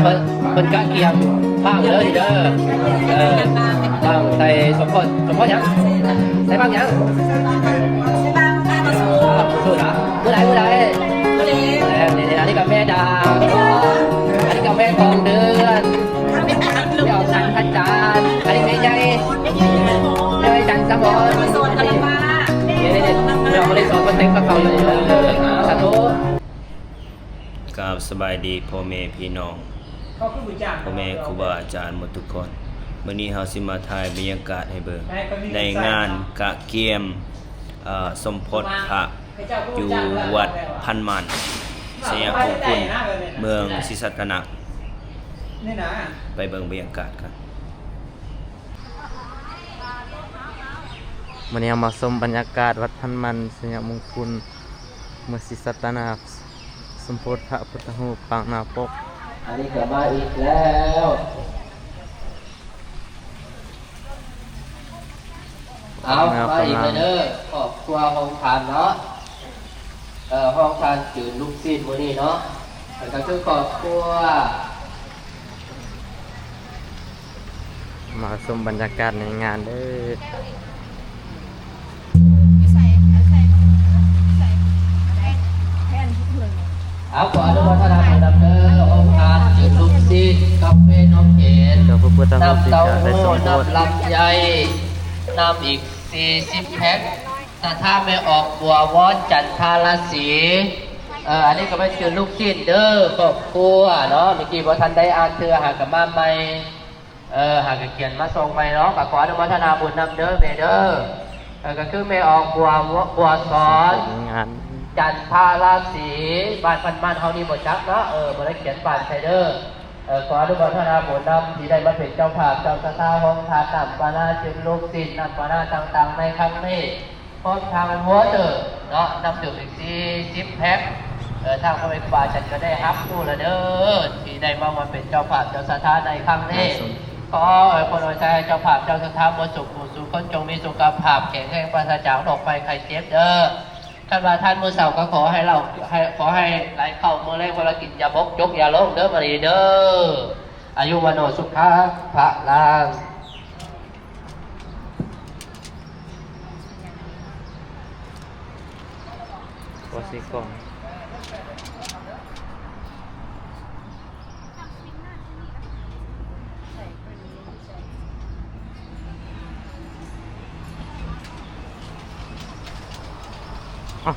ເພິ່ນ ເພິ່ນກະກຽມຟັງເດີ ເດີ ເອີ ຟັງໃສ່ສົມໂພດ ສົມໂພດຫຍັງ? ໃສ່ຟັງຫຍັງ? ສູ້ລະ ມື້ໃດ ມື້ໃດ? ແມ່ນ ນີ້ ອັນນີ້ກະແມ່ດາວ ອັນນີ້ກະແມ່ທອງເດືອນ ແມ່ອອກສັນພະຈັນ ອັນນີ້ແມ່ໃຫຍ່ ແມ່ໃຫຍ່ຈັນສະຫວອນ ນີ້ ນີ້ ນີ້ ເຮົາບໍ່ໄດ້ສອນເພິ່ນແຕ່ງກັບເຂົາຢູ່ ເອີ ສາທຸ. ກາບສະບາຍດີພໍ່ແມ່ພີ່ນ້ອງ ພໍ່ແມ່ຄູບາອາຈານໝົດທຸກຄົນ. ມື້ນີ້ເຮົາຊິມາຖ່າຍບັນຍາກາດໃຫ້ເບິ່ງ ໃນງານກະກຽມ ເອີ ສົມໂພດພະ ຢູ່ວັດພັນໝັ້ນ ໄຊຍະມຸງຄຸນ ເມືອງສີສັດຕະນາກ. ໄປເບິ່ງບັນຍາກາດກັນ. ມື້ນີ້ເຮົາມາຊົມບັນຍາກາດວັດພັນໝັ້ນ ໄຊຍະມຸງຄຸນ ເມືອງສີສັດຕະນາກ. ສົມໂພດພະພຸດທະຮູບປາງໜ້າປົກ. ອັນນີ້ກະມາອີກແລ້ວ. ເອົາ ມາອີກແລ້ວເດີ ຄອບຄົວໂຮງທານເນາະ. ເອີ ໂຮງທານຈືນລູກຊີ້ນມື້ນີ້ເນາະ ເພິ່ນກະຄືຄອບຄົວ. ມາຊົມບັນຍາກາດໃນງານເດີ. ເອົາ ຂໍອະນຸໂມທະນາບຸນນຳເດີ ໂຮງທານຈືນລູກຊີ້ນ ກາເຟ ນົມເຢັນ ນ້ຳເຕົ້າຫູ້ ນ້ຳລຳໄຍ ນ້ຳອີກສີ່ສິບແພັກ. ສັດທາແມ່ອອກບົວວອນ ຈັນທາລາສີ. ເອີ ອັນນີ້ກະແມ່ນຈືນລູກຊີ້ນເດີ ຄອບຄົວເນາະ ເມື່ອກີ້ບໍ່ທັນໄດ້ອ່ານເທື່ອ ຫາກະມາໃໝ່. ເອີ ຫາກະຂຽນມາສົ່ງໃໝ່ເນາະ ກະຂໍອະນຸໂມທະນາບຸນນຳເດີແມ່ເດີ. ເອີ ກະຄືແມ່ອອກບົວ ບົວສອນ ຈັນທາລາສີ ບ້ານພັນໝັ້ນເຮົານີ້ບໍ່ຈັກເນາະ ເອີ ບໍ່ໄດ້ຂຽນບ້ານໃສ່ເດີ. ເອີ ຂໍອະນຸໂມທະນາບຸນນຳທີ່ໄດ້ມາເປັນເຈົ້າພາບເຈົ້າສັດທາໂຮງທານນ້ຳປານາ ຈືນລູກຊີ້ນ ນ້ຳປານາຕ່າງໆໃນຄັ້ງນີ້. ພ້ອມທັງວອເຕີເນາະ ນ້ຳດື່ມອີກສີ່ສິບແພັກ. ເອີ ທາງພໍ່ແມ່ຄູບາອາຈານກະໄດ້ຮັບຮູ້ລະເດີ ທີ່ໄດ້ມາ ມາເປັນເຈົ້າພາບເຈົ້າສັດທາໃນຄັ້ງນີ້. ຂໍອວຍພອນອວຍໄຊໃຫ້ເຈົ້າພາບເຈົ້າສັດທາໝົດສູ່ຜູ້ສູ່ຄົນ ຈົ່ງມີສຸຂະພາບແຂງແຮງ ປາສະຈາກໂລກໄພໄຂ້ເຈັບເດີ. ຄັນວ່າທານມື້ເຊົ້າກະຂໍໃຫ້ເຫຼົ້າ ໃຫ້ ຂໍໃຫ້ໄຫຼເຂົ້າ ມື້ແລງພໍລະກິນຢາບົກ ຈົກຢາໂລງເດີ ມາລີເດີ. ອາຍຸວັນໂນສຸຂັງພະລັງ. ບໍ່ຊິກ່ອງ ອະ.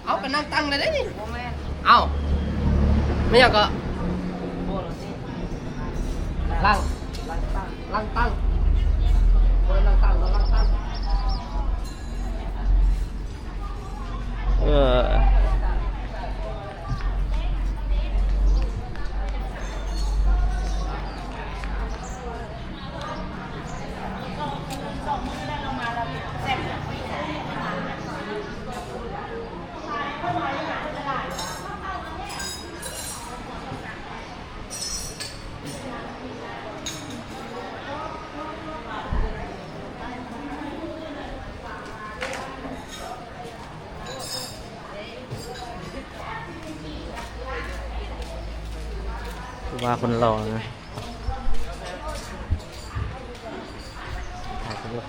ເອົາ ກະນັ່ງຕັ້ງເລີຍເດ້ນີ້. ບໍ່ແມ່ນ ເອົ້າ ແມ່ນຫຍັງເກາະ? ຫຼັງ ຫຼັງຕັ້ງ ບໍ່ໄດ້ຫຼັງຕັ້ງ ບໍ່ຫຼັງຕັ້ງ. ເອີ. ຄືວ່າຄົນຫຼໍ່ນະ. ຖ່າຍຮູບ. ເ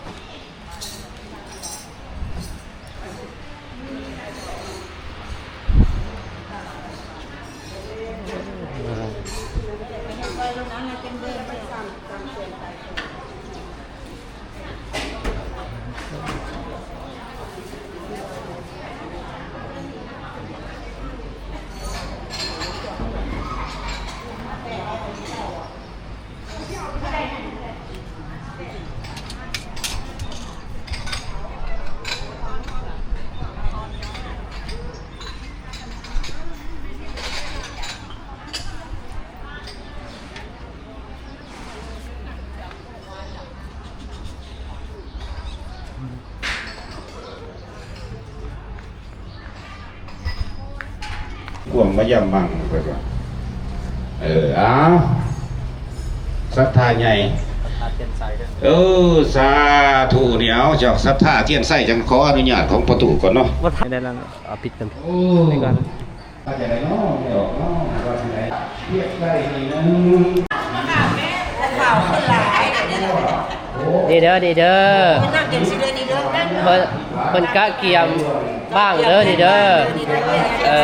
ກວມມາຢ້ຳໝັ່ງ ເພິ່ນວ່າ ເອີ ອ້າວ ສັດທາໃຫຍ່ ສັດທາທຽນໄຊເດີ້ ເອີ ສາທຸ ນີ້ ເອົາ ເຈົ້າ ສັດທາທຽນໄຊ ຈັ່ງຂໍອະນຸຍາດຂອງພໍ່ຕູ້ກ່ອນເນາະ ບໍ່ທັນໄດ້ນັ້ນ ເອົາ ປິດກັນ ໂອ້ ໄປກ່ອນ ວ່າຈັ່ງໃດເນາະ ແມ່ອອກເນາະ ວ່າຈັ່ງໃດ ຮຽກໄດ້ໜ້ອຍໜຶ່ງ ນີ້ເດີ ນີ້ເດີ ເພິ່ນ ເພິ່ນກະກຽມບ້າງເດີ ນີ້ເດີ ເອີ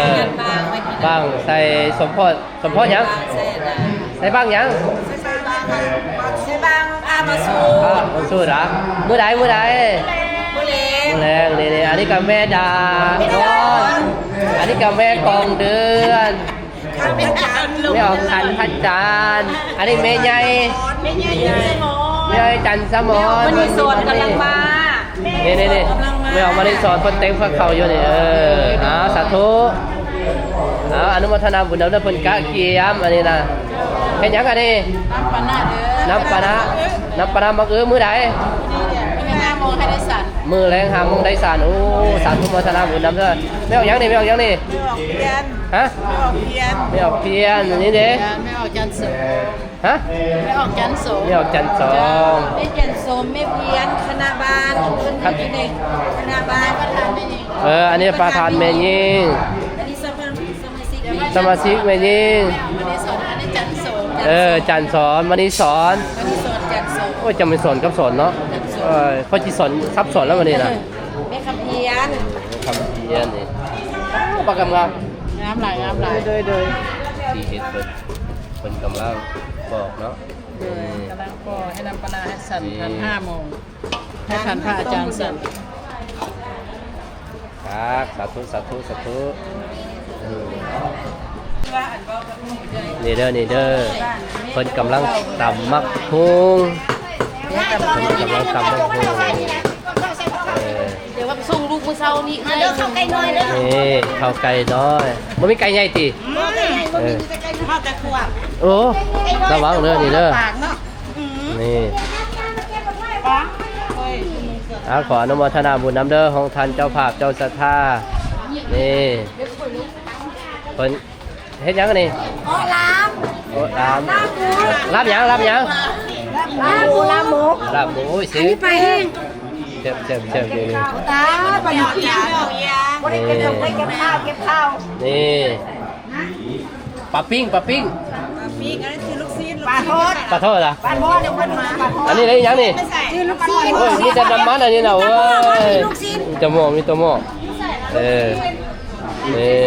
ບ້າງໃສ່ສົມໂພດ ສົມໂພດຫຍັງ? ໃສ່ບ້າງຫຍັງ? ໃສ່ບ້າງ ໃສ່ບ້າງ ອ່າ ມາສູດ ອ່າ ມາສູດຫວາ? ມື້ໃດ ມື້ໃດ? ມື້ແລງ ມື້ແລງ ນີ້ໆ ອັນນີ້ກະແມ່ດາ ແມ່ດາ ອັນນີ້ກະແມ່ກອງເດືອນ ແມ່ອອກຂັນພະຈັນ ອັນນີ້ແມ່ໃຫຍ່ ແມ່ໃຫຍ່ ແມ່ໃຫຍ່ຈັນສະໝອນ ມະນີສອນກຳລັງມາ ນີ້ໆໆ ແມ່ອອກມະນີສອນ ເພິ່ນເຕັມພະເຂົ້າຢູ່ນີ້ ເອີ ອ້າວ ສາທຸ ອ້າວ ອະນຸໂມທະນາບຸນນຳເດີ ເພິ່ນກະກຽມ ອັນນີ້ນະ ເຮັດຫຍັງອັນນີ້? ນ້ຳປານະເດີ ນ້ຳປານະ ນ້ຳປານະໝາກອຶ ມື້ໃດ? ມື້ແລງຫ້າໂມງໃຫ້ໄດ້ສັນ ມື້ແລງຫ້າໂມງໄດ້ສັນ ໂອ້ ສາທຸໂມທະນາບຸນນຳເດີ ແມ່ອອກຫຍັງນີ້? ແມ່ອອກຫຍັງນີ້? ແມ່ອອກພຽນ ຮະ? ແມ່ອອກພຽນ ແມ່ອອກພຽນ ອັນນີ້ເດ? ແມ່ອອກຈັນໂສ ຮະ? ແມ່ອອກຈັນໂສ ແມ່ອອກຈັນໂສ ແມ່ຈັນໂສ ແມ່ພຽນ ຄະນະບ້ານ ເພິ່ນຢູ່ໃນຄະນະບ້ານ ປະທານແມ່ຍິງ ເອີ ອັນນີ້ປະທານແມ່ຍິງ ອັນນີ້ສະມາຊິກ ສະມາຊິກແມ່ຍິງ ມະນີສອນ ອັນນີ້ຈັນໂສ ເອີ ຈັນໂສ ມະນີສອນ ມະນີສອນ ຈັນໂສ ໂອ້ຍ ຈະແມ່ນສອນກັບສອນເນາະ ຈັນໂສ ເອີ ຂ້ອຍຊິສອນສັບສອນແລ້ວບັດນີ້ນະ ແມ່ຄຳພຽນ ຄຳພຽນນີ້ ປາກກຳງາມ ງາມຫຼາຍ ງາມຫຼາຍ ໂດຍ ໂດຍ ທີ່ເຮັດເພິ່ນ ເພິ່ນກຳລັງບອກເນາະ ໂດຍ ກຳລັງບອກໃຫ້ນ້ຳປານະໃຫ້ສັນ ນີ້ ຂັນຫ້າໂມງ ໃຫ້ຂັນພະອາຈານສັນ ສາທຸ ສາທຸ ສາທຸ ນີ້ເດີ ນີ້ເດີ ເພິ່ນກຳລັງຕຳໝາກຫຸ່ງ ເພິ່ນກຳລັງຕຳໝາກຫຸ່ງ ເອີ ດຽວວ່າໄປສົ່ງລູກມື້ເຊົ້ານີ້ ມາເດີ ເຂົ້າໄກ່ນ້ອຍເດີ ນີ້ ເຂົ້າໄກ່ນ້ອຍ ບໍ່ມີໄກ່ໃຫຍ່ຕິ? ບໍ່ໄກ່ໃຫຍ່ ບໍ່ມີ ເອີ ມີແຕ່ໄກ່ນ້ອຍ ມາແຕ່ຂວບ ໂອ້ ລະວັງເດີ ນີ້ເດີ ປາກເນາະ ນີ້ ປາກ ເອີຍ ອ່າ ຂໍອະນຸໂມທະນາບຸນນຳເດີ ຂອງທ່ານເຈົ້າພາບເຈົ້າສັດທາ ນີ້ ເພິ່ນ ເຮັດຫຍັງອັນນີ້? ໂອະ ລາບ ໂອະ ລາບ ລາບຫຍັງ? ລາບຫຍັງ? ລາບໝູ ລາບໝູ ລາບໝູ ໂອ້ຍ ຊິ ອັນນີ້ປາແຫ້ງ ແຊບ ແຊບ ແຊບ ນີ້ ຕາຍ ປາໜຶກ ນີ້ ເກັບ ເກັບ ເກັບ ເກັບ ເກັບ ນີ້ ປາປີ້ງ ປາປີ້ງ ປາປີ້ງ ອັນນີ້ຄືລູກຊີ້ນ ປາທອດ ປາທອດລະ ປາທອດ ອັນນີ້ໄດ້ຫຍັງນີ້? ຄືລູກຊີ້ນ ໂອ້ຍ ມີແຕ່ນ້ຳມັນອັນນີ້ນະ ໂອ້ຍ ມີແຕ່ໝໍ້ ມີແຕ່ໝໍ້ ເອີ ນີ້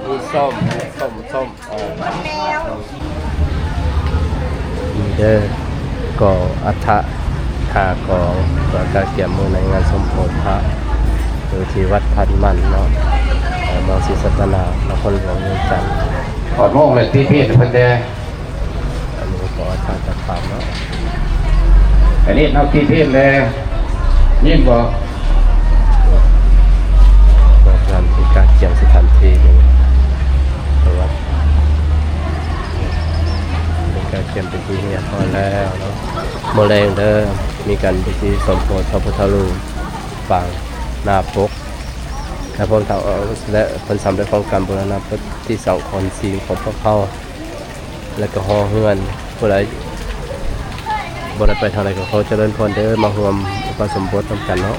ມີສົ້ມ ສົ້ມ ສົ້ມ ເອີ ນີ້ເດີ ກໍອັດຖະຫ້າກອງ ກໍກະກຽມມື້ໃນງານສົມໂພດພະ ຢູ່ທີ່ວັດພັນໝັ້ນເນາະ ເມືອງສີສັດຕະນາກ ນະຄອນຫຼວງວຽງຈັນ ຮອດໂມງແລ້ວ ຕິດພີດໃຫ້ເພິ່ນແດ່. ອັນນີ້ກໍອາຈານຈະຖາມເນາະ ອັນນີ້ນັກທີ່ພີດແລ ຍິນບໍ່? ການທີ່ການກຽມສະຖານທີ່ນີ້ ເພາະວ່າມີການກຽມເປັນທີ່ຮຽບຮ້ອຍແລ້ວເນາະ ມື້ແລງເດີ ມີການພິທີສົມໂພດພະພຸດທະຮູບປາງໜ້າປົກ ແລະ ເພິ່ນສຳເລັດຂອງການບູລະນະປະຕິສັງຂອນສີຂອງພວກເຮົາ ແລະ ກໍຫໍເຮືອນ ຜູ້ໃດບໍ່ໄດ້ໄປທາງໃດ ກໍຂໍຈະເລີນພອນເດີ ມາຮ່ວມອຸປະສົມບົດນຳກັນເນາະ.